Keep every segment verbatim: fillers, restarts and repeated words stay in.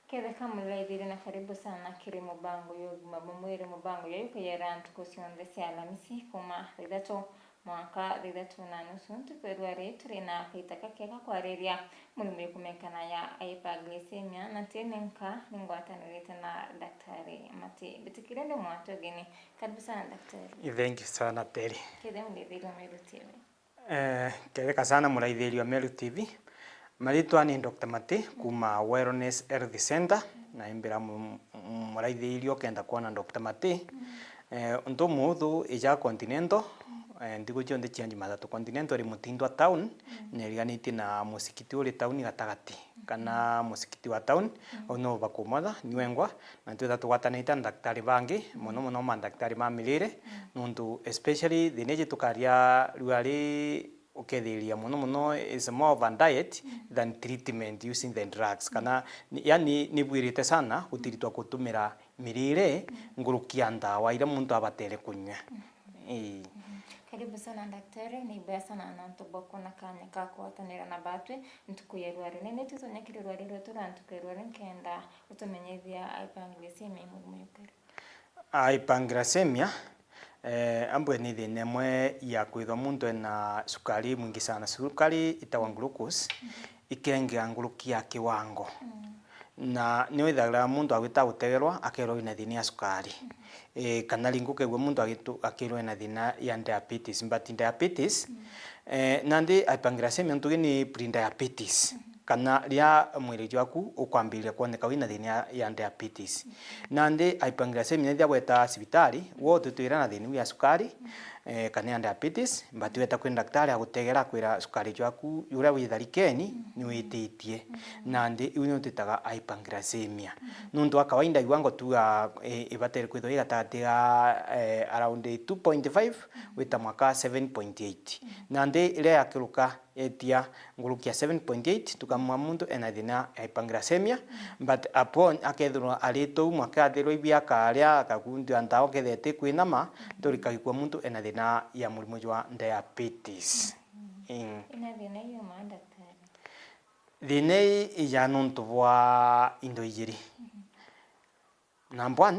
Ketheka muraithirie na karibu sana kiri mubango ya ugima bwa mwiri, mubango ya yukuyera ntuku cionthe cia Alamisi kuma thaa ithatu mwanka thaa ithatu na nusu. Ntuku ya rwari turi na kaita kakega kwariria murimo yukumekana ya hyperglycemia, na tini nka ningwatanirite na Daktari Mati. Mbitikiria ndi mwatu ugeni. Karibu sana daktari. Thank you sana, Terry. Ketheka muraithirie wa Meru T V. Eh, ketheka sana muraithiria wa Meru T V. Maritwa ni Doctor Mati kuma Wellness Health Center, na imbira mu-, mu-, muraithiria ukenda kwona Doctor Mati. Eh, untu muuthu ija Continental, eh, ntuku cionthe cia Jumatatu. Continental iri Mutindwa town, na iriganitie na musikiti uri town gatagati, kana musikiti wa town, au no bakumotha, niwengwa, na twitha tugwatanite na ndaktari bangi, mono mono mandaktari ma mirire, nontu especially thina iji tukaria rwari ukethiria mono mono is more of a diet than treatment using the drugs. Kana ni, yani, ni bwirite sana gutiritwa gutumira mirire nguruki ya ndawa iria muntu abatere kunywa. Ii. Karibu sana daktari, ni ibwega sana nontu bwa kwona kanya ka kugwatanira na batwi ntuku ya rwari. Ni, ni tutonye kiri rwari rwetu rwa ntuku ya rwari nkenda utumenyithia hyperglycemia i murimo yukari. Hyperglycemia, eh, ambwe ni thina imwe ya kwithwa muntu ena cukari mwingi sana. Cukari itagwa glucose, ikengea nguruki ya kiwango. Na ni withagira muntu agwita gutegerwa, akerwa wina thina ya cukari. Eh, kana ringi ukegua muntu agitu-, akirwa ena thina ya diabetes. But diabetes, eh, nandi hyperglycemia ntugi ni pre-diabetes. Kana riria mwiri jwaku ukwambiriria kwoneka wina thina ya, ya diabetes. Nandi hyperglycemia, riria gweta cibitari, wo utitwira na thina iu ya cukari, eh, kana ya diabetes, but weta kwi ndaktari agutegera akwira cukari jwaku uria wi tharikeni ni wititie. Nandi iu ni utitaga hyperglycemia. Nontu wa kawaida iwango tuga, eh, ibatere kwithwa i gatagati ga, eh, around two point five gwita mwaka seven point eight. Nandi riria yakiruka etia nguruki ya seven point eight, tukamwira muntu ena thina ya hyperglycemia, but upon akethirwa ari tou mwaka athirwa ibi akaria, akakundia ndawa, kethira eti kwinama, turikagikua muntu ena thina ya murimo jwa diabetes. Ii. Ina thina iyo ma daktari? Thina ii ija nontu bwa into ijiri. Number one,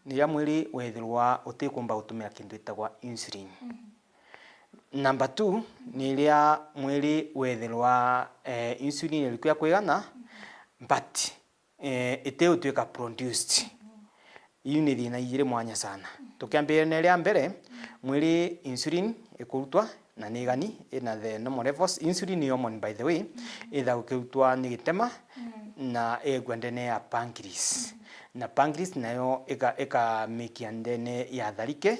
ni riria mwiri wethirwa utikumba gutumira kintu gitagwa insulin. Number two, ni riria mwiri wethirwa, eh, insulin iriku ya kwigana, but, eh, iti gutuika produced. Iu ni thina ijiri mwanya sana. Tukiambiria na iria mbere, mwiri insulin ikurutwa na ni igani, ina the normal levels. Insulin ni hormone, by the way, ithaga ukirutwa ni gitema na igwa ndene ya pancreas. Na pancreas nayo ika-, ikamikia ndene ya tharike,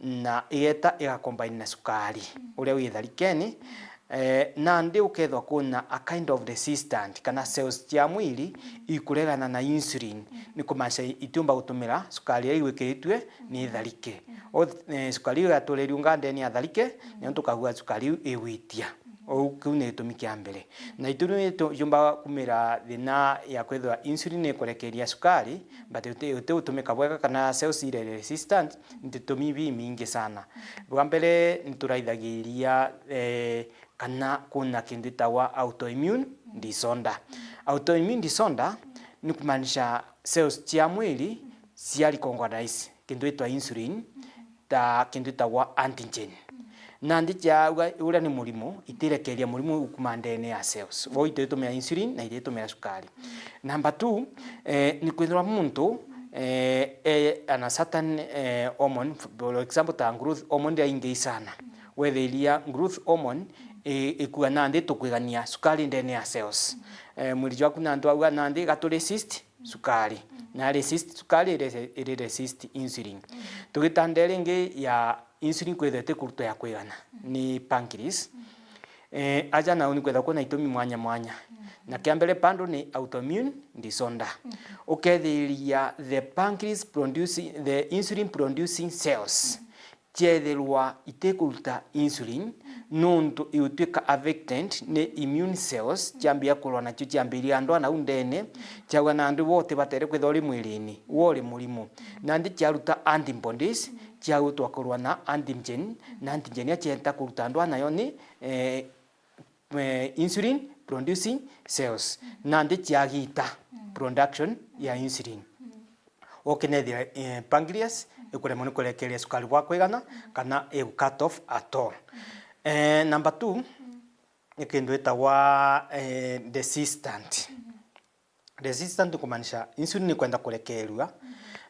na igeta igacombine na cukari uria wi tharikeni. Eh, nandi ukethwa kwina a kind of resistant, kana cells cia mwiri ikuregana na insulin, ni kumaanisha itiumba gutumira cukari uria igwikiritue ni tharike. O, eh, cukari iu igaturia iriunga ndene ya tharike, niyo tukauga cukari iu igwitia. Ou, kiu ni gitumi kia mbere. Na itumi tu-, jumba kumira thina ya kwithirwa insulin ikurekeria cukari, but uti, uti utumika bwega kana cells ire resistant, ni itumi bimingi sana. Bwa mbere, ni turaithagiria, eh, kana kuna kintu itagwa autoimmune disorder. Autoimmune disorder ni kumaanisha cells cia mwiri cia recognize kintu itwa insulin ta kintu itagwa antigen. Nandi ciauga uria ni murimo, itirekeria murimo ukuma ndene ya cells. Bo ititumira insulin na ititumira cukari. Number two, eh, ni kwithirwa muntu, eh, eh, ana certain, eh, hormone, for example, ta growth hormone iria ingi sana. Wethiria growth hormone, eh, ikua nandi tukwigania cukari ndene ya cells. Eh, mwiri jwaku nandi wauga nandi gatu resist cukari. Na resist cukari, iri, iri resist insulin. Tugitandera ringi ya insulin kwithirwa itikurutwa ya kwigana ni pancreas. Eh, aja nau ni kwithirwa kwina itumi mwanya mwanya. Na kia mbere bado ni autoimmune disorder. Ukethiria the pancreas producing, the insulin producing cells ciethirwa itikuruta insulin, nontu igutuika affected ni immune cells, ciambia kurwa nacio, ciambiria ndwaa nau ndene, ciauga nandi we utibatere kwithirwa uri mwirini, we uri murimu. Nandi ciaruta antibodies, ciagutwa kurwa na antigen, na antigen iria cieta kuruta ndwaa nayo ni, eh, eh, insulin producing cells, nandi ciagita production ya insulin. Ukinethia, eh, pancreas ikuremwa ni kurekeria sukari bwa kwigana kana igu cut off at all. Eh, number two, ni kindu itagwa, eh, resistant. Resistant ni kumaanisha insulin ni kwenda kurekerua,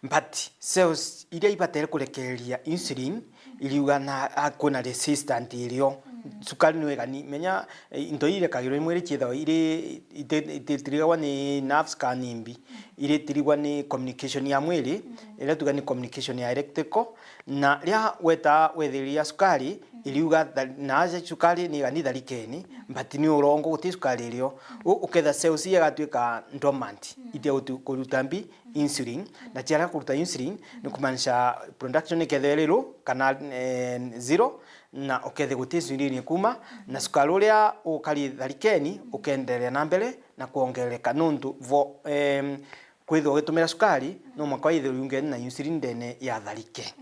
but cells iria ibatere kurekeria insulin iriuga na, a, kwina resistant irio. Sukari ni wigani, menya, eh, into irekagirwa i mwiri ciithagwa iri, iti-, iti-, itirigagwa ni nerves kana ni mbi, iritirigwa ni communication ya mwiri, iria tuga ni communication ya electrical, na riria weta wethiriria sukari, iriuga tha-, na aja sukari ni igani tharikeni, but ni urongo guti sukari irio. U-, uketha cells iria igatuika dormant, itia gutu-, kuruta mbi insulin, na ciarega kuruta insulin, ni kumaanisha production ikethirwa iri low kana, eh, zero, na ukethia guti insulin ikuma, na sukari uria ukari tharikeni ukenderea na mbere na kwongereka, nuntu vo-, em, kwithirwa ugitumira sukari, no mwanka withirwe iungene na insulin ndene ya tharike.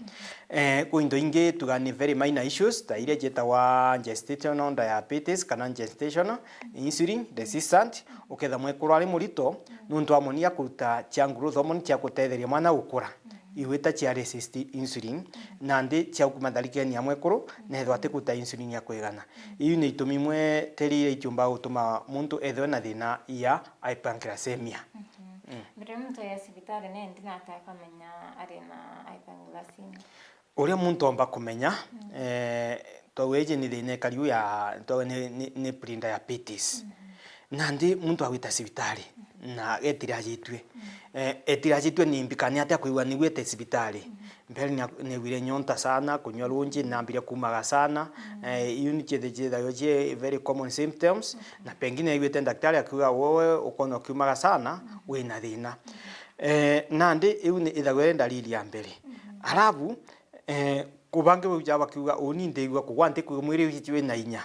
Eh, kwi into ingi tuga ni very minor issues, ta iria cietagwa gestational diabetes kana gestational insulin resistant. Uketha mwekuru ari murito, nuntu hormone ya kuruta cia growth hormone cia gutetheria mwana gukura, igwita cia resist insulin, nandi cia kuma tharikeni ya mwekuru, nethwa atikuruta insulin ya kwigana. Iu ni itumi imwe teri iria itiumbaga gutuma muntu ethwe na thina ya hyperglycemia. Mm. Mbere muntu ya cibitari, ni ndi nata akamenya ari na hyperglycemia? Uria muntu omba kumenya, eh, twauga iji ni thina ikariu ya, twauga ni, ni, ni prediabetes. Nandi muntu agwita cibitari na etirajitue. Eh, etirajitue ni mbi kana ni atia akwigua nigwite cibitari. Mbere ni, nigwire nyonta sana, kunywa runji, nambirie kumaga sana. Eh, iu ni cithi-, ciithagirwa ci very common symptoms. Na pengine aiguite daktari akiuga, "Wewe ukona ukiumaga sana, wina thina." Eh, nandi iu ni ithagirwa iri ndariri ya mbere. Alafu, eh, ku bangi baujaga bakiuga, "Uni ndigua kugwa nti, kwi mwiri wina inya."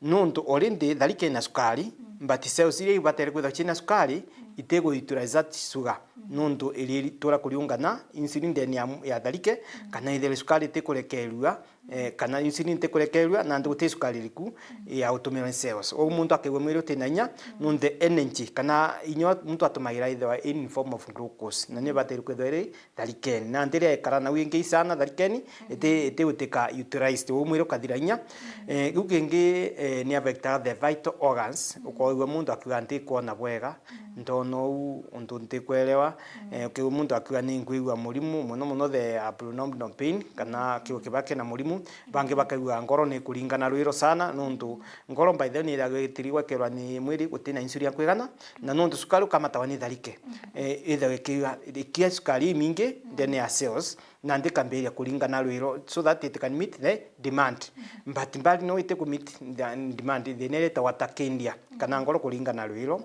Nuntu already tharike ina sukari, but cells iria ibatere kwithirwa ciina sukari, itigu utilize that sugar. Nuntu iritura kuriungana insulin ndene ya, ya tharike, kana ithire sukari itikurekerua, eh, kana insulin itikurekerua, nandi guti sukari iriku ya gutumirwa ni cells. Uu muntu akigua mwiri utina inya, nuntu energy, kana inya muntu atumagira ithirwa in form of glucose, na ni ibatere kwithirwa iri tharikeni. Nandi riria ekara nau ingi sana tharikeni, iti, iti gutika utilized, uu mwiri ukathira inya. Eh, kiu kingi, eh, ni affectaga the vital organs, ukoigua muntu akiuga, "Ntikwona bwega, ndona uu untu ntikwerewa." Eh, ukiigua muntu akiuga, "Ninkwigua murimu, muno muno the abdominal pain," kana kiugo kiba kina murimu. Bangi bakaigua ngoro ni kuringana rwiro sana, nuntu ngoro, by the way, ni ithagirwa itirigwa ikerwa ni mwiri gutina insulin ya kwigana, na nuntu sukari ukamatawa ni tharike, eh, ithagirwa ikiuga, ikia sukari imingi ndene ya cells, na nthi ikambiria kuringana rwiro, so that it can meet the demand. But mbali no itiku meet the demand, thina iria itagwa tachycardia, kana ngoro kuringana rwiro.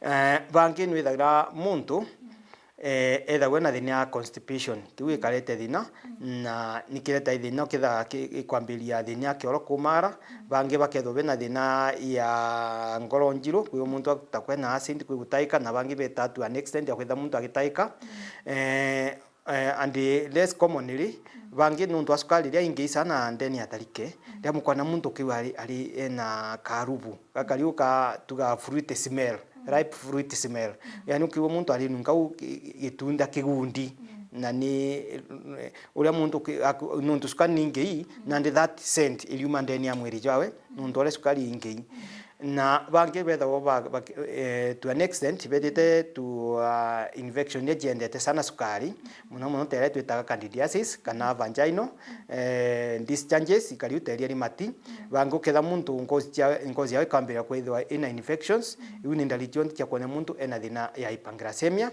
Eh, bangi nwithagira muntu, eh, ethagwa na thina ya constipation, kiu gikarete thina, na nikireta thina, ukethaga ki-, gikwambiria thina ya kioro kumara. Bangi bakethwa bena thina ya ngoro njiru, kwi muntu ta kwena acid, kwi gutaika, na bangi beta to an extent ya kwitha muntu agitaika. Eh, eh, and less commonly, bangi nuntu wa sukari iria ingi sana ndene ya tharike, riria mukona muntu ukiigua ari, ari ena karubu, gakariu ka tuga fruit smell, ripe fruit smell. Yani ukiigua muntu arinunga u gi-, gitunda kigundi, na ni, uria muntu ki-, aku-, nuntu sukari ni ingei, nandi that scent iriuma ndene ya mwiri jwawe, nuntu uria sukari ingei. Na bangi bethagwa ba, ba, eh, to an extent, bethite to, uh, infection iria ciendete sana sukari, muno muno ta iria twitaga candidiasis kana vaginal, eh, discharges, ikariu ta iria rimati. Bangi uketha muntu ngozi cia, ngozi yawe ikambiria kwithirwa ina infections, iu ni ndariri cionthe cia kuonia muntu ena thina ya hyperglycemia.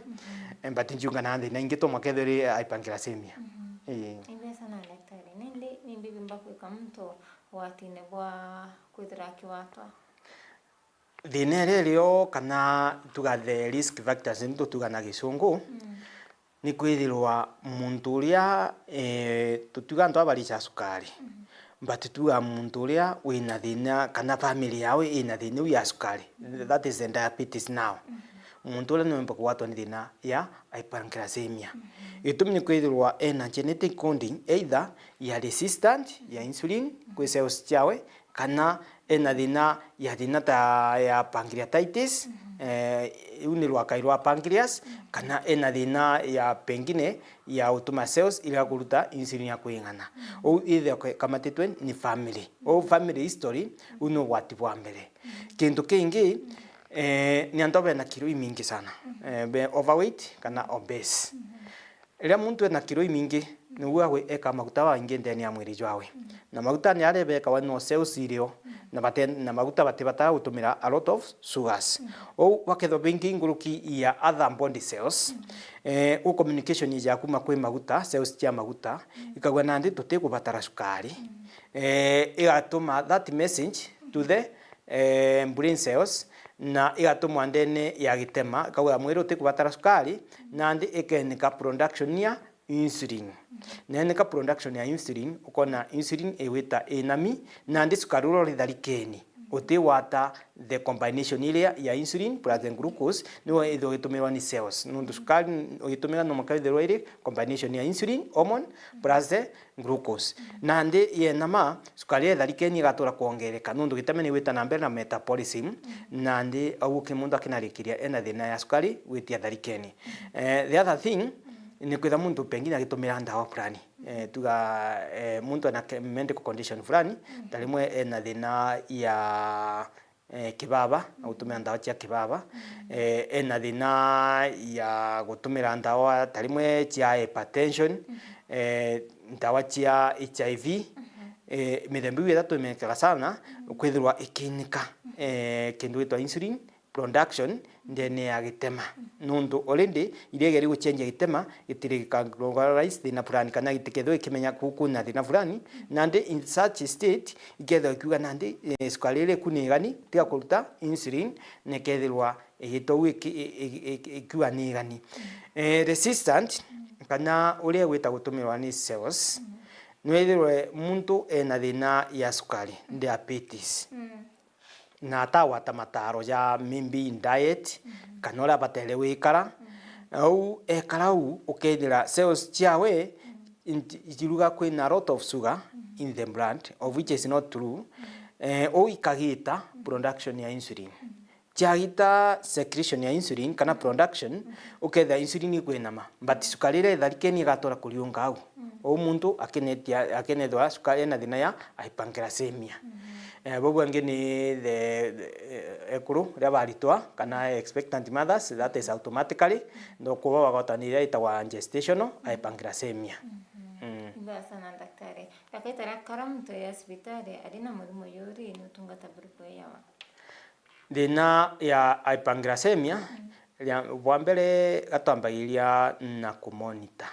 Eh, but njiuga na thina ingi to mwanka ithirwe iri hyperglycemia. Ii. Imbeca na daktari, nindi, nimbi bimba kwika muntu ugwatine bwa kwithira akiwatwa? Thina iria irio kana tuga the risk factors, nitu tuga na gicungu, ni kwithirwa muntu uria, eh, tutiuga antu aba bari ca sukari, but tuga muntu uria wina thina kana family yawe ina thina iu ya sukari, that is the diabetes now. Muntu uria niwemba kugwatwa ni thina ya hyperglycemia. Gitumi ni kwithirwa ena genetic coding either ya resistant ya insulin kwi cells ciawe, kana ena thina ya thina ta ya pancreatitis, eh, iu ni rwakai rwa pancreas, kana ena thina ya pengine ya gutuma cells iria kuruta insulin ya kwing'ana. Ou ithe ke-, kamatitwe ni family. Ou family history, u ni ugwati bwa mbere. Kintu kingi, eh, ni antu bena kiro imingi sana. Eh, be overweight kana obese. Riria muntu ena kiro imingi, niu agwe eka maguta maingi ndene ya mwiri jwawe. Na maguta ni aria bekawa no cells irio, na bate-, na maguta batibatara gutumira a lot of sugars. Ou bakethwa bingi nguruki ya other body cells, eh, u communication ya kuma kwi maguta, cells cia maguta, ikauga nandi tutikubatara sukari. Eh, igatuma that message to the, eh, brain cells, na igatumwa ndene ya gitema, ikauga mwiri utikubatara sukari, nandi ikenika production ya insulin. Na enika production ya insulin, ukona insulin igwita inami, nandi sukari uria uri tharikeni utigwata the combination iria ya insulin plus the glucose, niyo ithirwa igitumirwa ni cells. Nontu sukari ugitumira no mwanka ithirwa iri combination ya insulin, hormone, plus the glucose. Nandi yenama, sukari ya tharikeni igatura kwongereka, nontu gitema ni gwita na mbere na metabolism, nandi au ki muntu akinarikiria ena thina ya sukari gwitia tharikeni. Eh, the other thing, ni kwitha muntu pengine agitumira ndawa fulani. Eh, tuga, eh, muntu ena ke-, medical condition fulani, ta rimwe ena thina ya, eh, kibaba, na gutumira ndawa cia kibaba. Eh, ena thina ya gutumira ndawa ta rimwe cia hypertension, eh, ndawa cia H I V. Eh, mithemba iu ithatu imenyekaga sana kwithirwa ikiinika, eh, kindu gitwa insulin production ndene ya gitema. Nontu already iria igeri gucenjia gitema, gitiri gikarecognize thina fulani, kana gitikethirwa ikimenya ku kwina thina fulani, nandi in such state, ikethirwa ikiuga nandi, eh, sukari iria iku ni igani, tiga kuruta insulin, na ikethirwa igitau iki-, i-, i-, i-, ikiuga ni igani. Eh, resistant, kana uria igwita gutumirwa ni cells, nwithirwe muntu ena thina ya sukari, diabetes. Na atagwata mataro ja maybe in diet, kana uria abatere gwikara. Au ekara au, ukethira cells ciawe inti-, ichiruga kwina a lot of sugar in the blood, of which is not true. Eh, ou ikagita production ya insulin. Ciagita secretion ya insulin kana production, ukethira insulin ikwinama, but sukari iria itharikeni igatura kuriunga au. Ou muntu akinetia-, akinethwa sukari ena thina ya hyperglycemia. Eh, bau bangi ni the, the, eh, ekuru riria baritwa, kana expectant mothers, that is automatically, no kuba bagwatania iria itagwa gestational hyperglycemia. Mm. Ibwega sana, daktari. Ndagitari, akara muntu ya cibitari ari na murimo yuri, ni utungata buriku eyawa? Thina ya hyperglycemia, ria, bwa mbere gatwambagiria na kumonitor.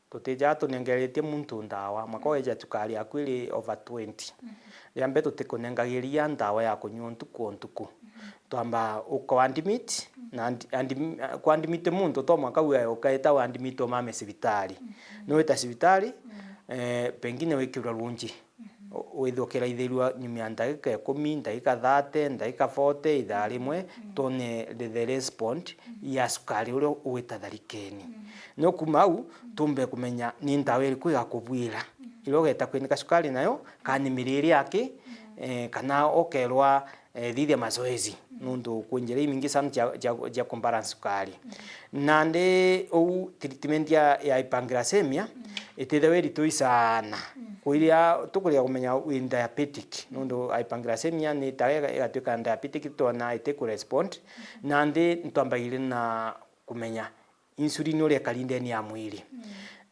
Tutijaga tunengeretie muntu ndawa, mwaka weja cukari yaku iri over twenty. Ria mbere tutikunengagiria ndawa ya kunyua ntuku o ntuku. Twamba uko admit, na andi-, andi-, ku admit muntu to mwaka uwe ukaita u admit umame cibitari. Ni wita cibitari, eh, pengine wikirwe runji. U-, withwe ukiraithirua nyuma ya ndagika ikumi, ndagika thirty, ndagika forty, ithaa rimwe, twone the, the respond ya cukari uria ugwita tharikeni. No kuma au, tumbe kumenya ni ndawa iriku igakubwira. Iria ugeta kwinika cukari nayo, kana ni mirire yaki, eh, kana ukerwa, eh, thithia mazoezi. Nontu kwi njira imingi sana cia, cia, cia kubalance cukari. Nandi ou treatment ya, ya hyperglycemia, itithagwa iritui sana. Kwiria tukuria kumenya wi diabetic, nontu hyperglycemia ni ta iga-, igatuika diabetic, twona itiku respond. Nandi ntwambagiria na kumenya insulin uria ikari ndene ya mwiri.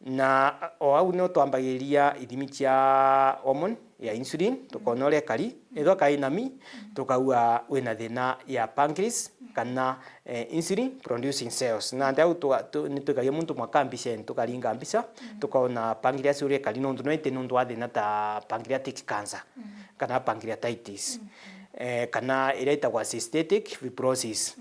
Na o au nio twambagiria ithimi cia hormone ya insulin, tukona uria ikari. Ethwa kai nami, tukauga wina thina ya pancreas, kana, eh, insulin producing cells. Na nandi au tuga-, tu-, nitwikagia muntu mwaka mbica, yani tukaringa mbica, tukaona pancreas uria ikari, nontu no iti nontu wa thina ta pancreatic cancer, kana pancreatitis. Eh, kana iria itagwa cystatic fibrosis.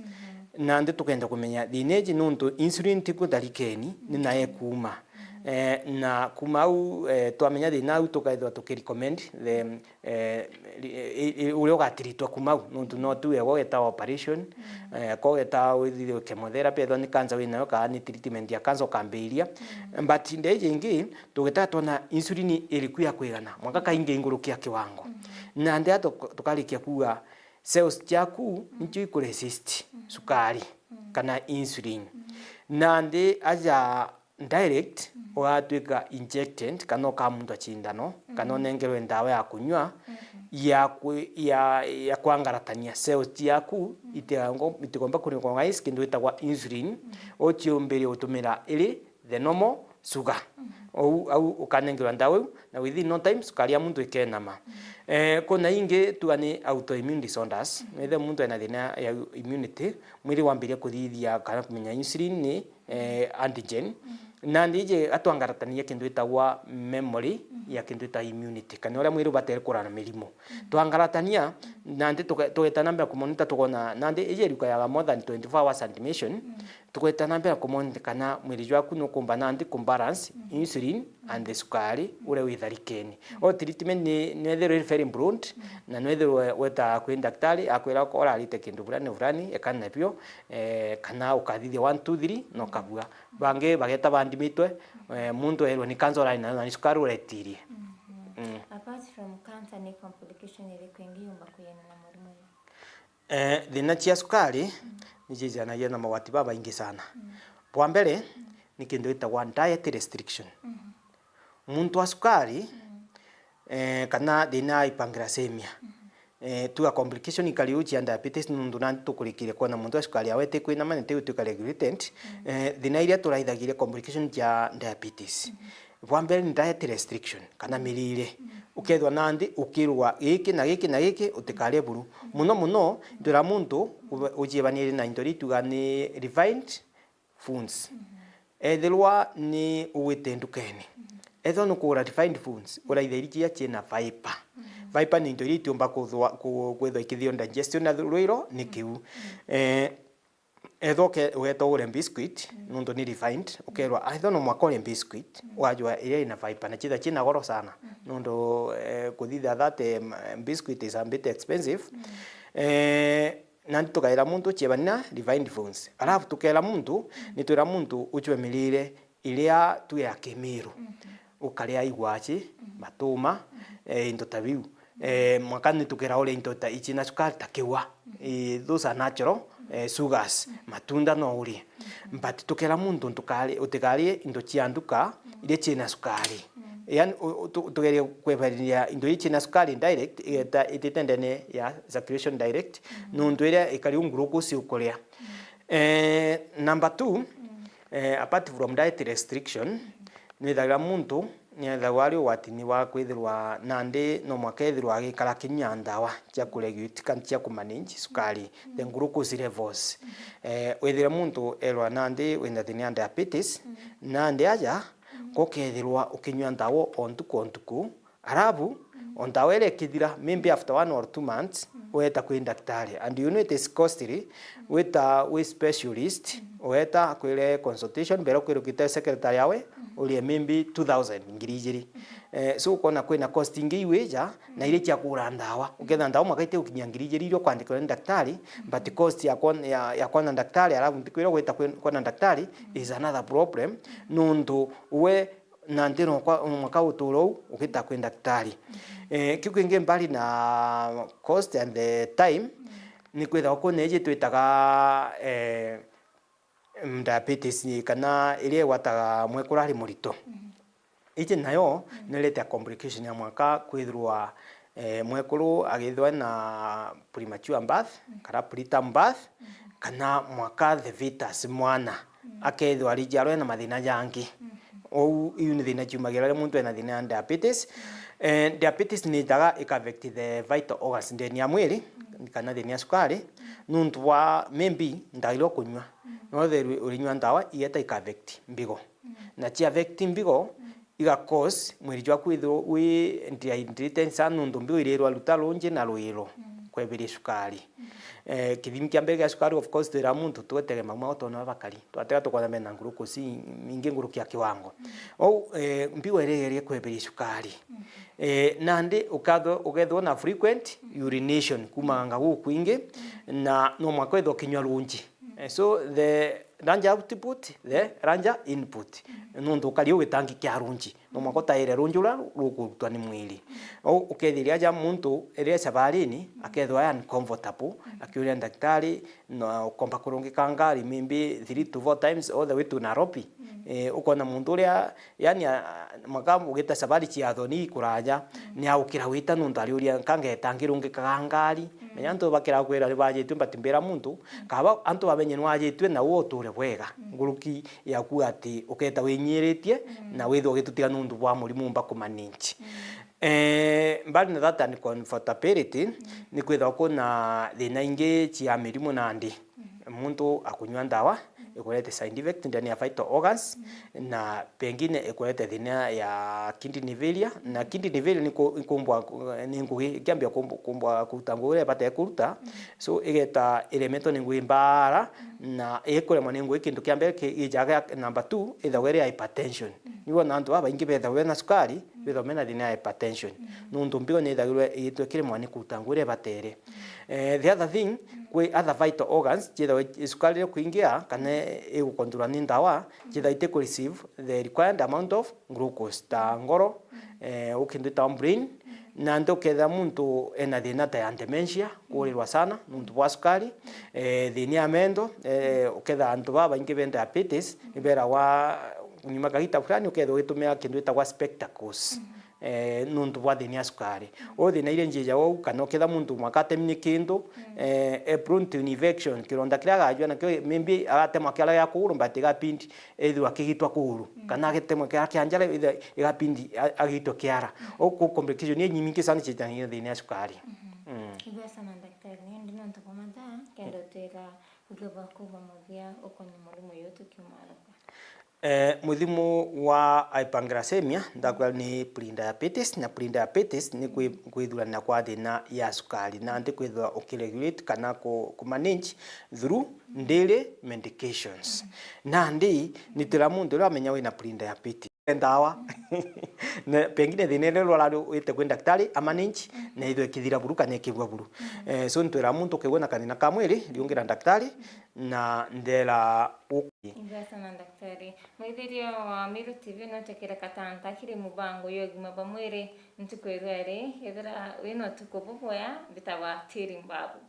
Nandi tukenda kumenya thina iji nontu insulin tiku tharikeni, ni nayo ikuuma. Eh, na kuma au, eh, twamenya thina au, tukaithirwa tukirecommend the, eh, ri-, i-, i-, uria ugatiritwa kuma au, nontu no tu ego geta operation, eh, ko geta withithirwe chemotherapy, ethwa ni cancer winayo, kana ni treatment ya cancer ukambiria. But ndeiji ingi, tugeta twona insulin iriku ya kwigana, mwanka kaingi inguruki ya kiwango. Nandi a tuk-, tukarikia kuuga cells ciaku nicio ikuresist sukari kana insulin. Nandi aja direct, ugatwika injected, kana ukamuntwa cindano, kana unengerwe ndawa ya kunywa ya kwi-, ya, ya kwangaratania cells ciaku itiga-, itigomba kurecognize kindu gitagwa insulin, uciumbirie gutumira iri the normal sugar. Ou, au ukanengerwa ndawa iu, na within no time sukari ya muntu ikenama. Eh, kuna ingi tuga ni autoimmune disorders. Wethira muntu ena thina ya immunity, mwiri wambiria kuthithia kana kumenya insulin ni, eh, antigen. Nandi iji atwangaratania kindu gitagwa memory ya kindu gita immunity, kana uria mwiri ubatere kurana mirimo. Twangaratania, nandi tuge-, tugeta na mbere kumonitor, tukona nandi iji irukayaga more than twenty-four hours animation, tugeta na mbere kumonitor kana mwiri jwaku nukumba nandi kumbalance insulin and the sukari uria wi tharikeni. O treatment ni, ni ethirwa iri very broad, na nwethirwe weta kwi daktari akwira urarite kindu fulani fulani, ekana nabio, eh, kana ukathithia one, two, three, na ukabua. Bangi bageta bandimitwe, eh, muntu erwa ni cancer urari nayo na ni sukari uretirie. Mm. Apart from cancer, ni complication iriku ingi yumba kuyana na murimo uyu? Eh, thina cia sukari ni cijanagia na mawati babaingi sana. Bwa mbere, ni kindu gitagwa diet restriction. Muntu wa sukari, eh, kana thina ya hyperglycemia. Eh, tuga complication ikari u cia diabetes, nundu nandi tukurikire kwona muntu wa sukari yawe itikwinama na itigutwika regulated. Eh, thina iria turaithagiria complication cia diabetes. Bwa mbere ni diet restriction, kana mirire. Ukethwa nandi ukirwa giki na giki na giki, utikarie buru. Muno muno, ndwira muntu ube-, ujiebanirie na into iria ituga ni refined foods. Ethirwa ni ugwite ndukene, ethirwa ni ukugura refined foods, uraitha iria ciria ciina fiber. Fiber ni into iria itiumba kuthwa-, ku-, kwithwa ikithio digestion na rwiro ni kiu. Eh, ethirwa uke-, ugeta ugure biscuit, nuntu ni refined, ukerwa, "Ah, ethirwa no mwaka urie biscuit, wajua iria ina fiber, na ciitha ciina goro sana." Nuntu, eh, kuthithia that, eh, biscuit is a bit expensive. Eh, nandi tukaira muntu uciebani na refined foods. Alafu tukera muntu, nitwira muntu ucwe mirire iria tu ya kimiru. Ukaria igwaci, matuma, eh, into ta biu. Eh, mwanka ni tukera uria into ta ici na sukari ta kiwa. Eh, those are natural, eh, sugars. Matunda no urie. But tukera muntu ntukari-, utikarie into cia nduka iria ciina sukari. Yani, u-, u-, tu-, tugerie kwebereria into iria ciina sukari direct, igeta itite ndene ya circulation direct, nuntu iria ikari u glucose ukuria. Eh, number two, eh, apart from diet restriction, nwithagira muntu niethagwa ari ugwatini wa kwithirwa nandi no mwanka ethirwa agikara akinyua ndawa cia kuregulate kana cia kumanage sukari, the glucose levels. Eh, withire muntu erwa nandi wina thina ya diabetes, nandi aja gukethirwa ukinyua ndawa o ntuku o ntuku, alafu o ndawa iria ikithira, maybe after one or two months, weta kwi daktari. And you know it is costly, weta wi specialist, weta akwire consultation, mbere ukwire ukite secretary yawe, urie maybe two thousand, ngiri ijiri. Eh, so ukona kwina cost ingi iwija, na iria cia kugura ndawa. Uketha ndawa mwaka ite gukinyia ngiri ijiri iria ukwandikirwa ni daktari, but cost ya kwon-, ya, ya kwona daktari, alafu ntikwira gwita kwi-, kwona daktari is another problem, nuntu we na nthi no kwa, no mwaka utura u ugita kwi daktari. Eh, kiu kingi mbali na cost and the time, ni kwithagwa kwina iji twitaga, eh, mm, diabetes, kana iria igwataga mwekuru ari murito. Iji nayo ni iretea complication ya mwanka kwithirwa, eh, mwekuru agithwa na premature birth, kana preterm birth, kana mwanka the fetus, mwana, akethirwa arijiarwa ena mathina jangi. Ou, iu ni thina ciumagira riria muntu ena thina ya diabetes. Eh, diabetes ni itaga ika affect the vital organs ndeni ya mwiri, kana thina ya sukari, nuntu bwa maybe ndawa iria ukunyua. No the urinyua ndawa igeta ika affect mbigo. Na cia affect mbigo, iga cause mwiri jwaku withirwa wi dehydrated sana, nuntu mbigo irirwa ruta rungi na rwiro kweberia sukari. Eh, kithimi kia mbere gia cukari, of course, twira muntu twetege mauma o tona bakari. Twatega tukwona mena ngurukusi ingi nguruki ya kiwango. Ou, eh, mbigo irigerie kweberia cukari. Eh, nandi ukatho-, ukethwo na frequent urination, kumaganga gukwingi, na no mwaka withwa kinywa runji. Eh, so the larger output, the larger input. Nuntu ukari u gitangi kia runji. No mwaka utaire runji uria rukurutwa ni mwiri. Ou ukethiria aja muntu riria sabarini, akethwa e uncomfortable, akiuria ndagitari, na ukomba kurungika ngari maybe three to four times all the way to Nairobi. Eh, ukona muntu uria, yani, a-, maka ugita sabari cia thoni ikuraja, ni aukira wita nuntu ariuria, "Nka ngeta ngirungikaga ngari?" Menya antu bakira kwira ni bajitue, but mbira muntu, kaba antu bamenye ni wajitue na uo uture bwega. Nguruki yaku ati uketa winyiritie na withwa ugitutiga nuntu bwa murimu umba kumanage. Eh, mbali na that uncomfortability, ni kwithwa kuna thina ingi cia mirimu nandi. Muntu akunywa ndawa, ikurete side effect ndani ya vital organs, na pengine ikurete thina ya kidney failure, na kidney failure ni ku-, ni kumbwa, ni ngugi, ikiambia kumb-, kumbwa kuruta ngugi iria ibatae kuruta, so igeta iremetwo ni ngugi mbara, na ikuremwa ni ngugi kintu kia mbere ki-, gijaga number two, ithagwa iri hypertension. Ni wona antu babaingi bethagwa bena cukari, bethagwa mena thina ya hypertension. Nuntu mbigo ni ithagirwe igitwe kiremwa ni kuruta ngugi iria ibatere. Eh, the other thing, kwi other vital organs, ciithagwa i-, cukari riria kuingia, kana igukontrolwa ni ndawa, ciithagwa iti ku receive the required amount of glucose, ta ngoro, eh, ukindu itawa brain, na nthi ukethira muntu ena thina ta ya dementia, kuurirwa sana, nuntu bwa cukari, eh, thina ya mendo, eh, ukethira antu babaingi be diabetes, ni beragwa nyuma kagita fulani ukethira ugitumira kindu itagwa spectacles. Eh, nuntu bwa thina ya cukari. Uu thina iria njija uu, kana uketha muntu mwaka atemi ni kindu, eh, e prone to infection, kironda kiria agajua nakio, maybe agatemwa kiara gia kuguru, but igapindi ethirwa akigitwa kuguru, kana agitemwa kiara kia njara, ethirwa igapindi a-, agitwa kiara. Uu ku complication inyingi sana ciitanagia thina ya cukari. Mm. Ibwega sana daktari, ni ndi nontu bwa mathaa, kenda utwira uge bwa kuuga muthia ukonie murimu uyu tukiumaruka. Eh, muthimu wa hyperglycemia, ndakwira ni prediabetes, na prediabetes ni kwi-, kwithurania kwa thina ya cukari, na nti kwithirwa ukiregulate kana ku-, kumanage through daily medications. Nandi, ni tira muntu uria amenya wina prediabetes. Ndawa. Na pengine thina iria urwara ri-, wite kwi daktari, amanage, na ithwe ikithira buru kana ikigwa buru. Eh, so ntwira muntu ukigwa na kathina ka mwiri, riungira daktari, na ndera u- Ibwega sana daktari. Mwithirio wa Miru T V no tekere katanta kiri mubango yo ugima bwa mwiri ntuku irweri, ethira wina utuku bubwea, mbitagwa Tiri Mbabu.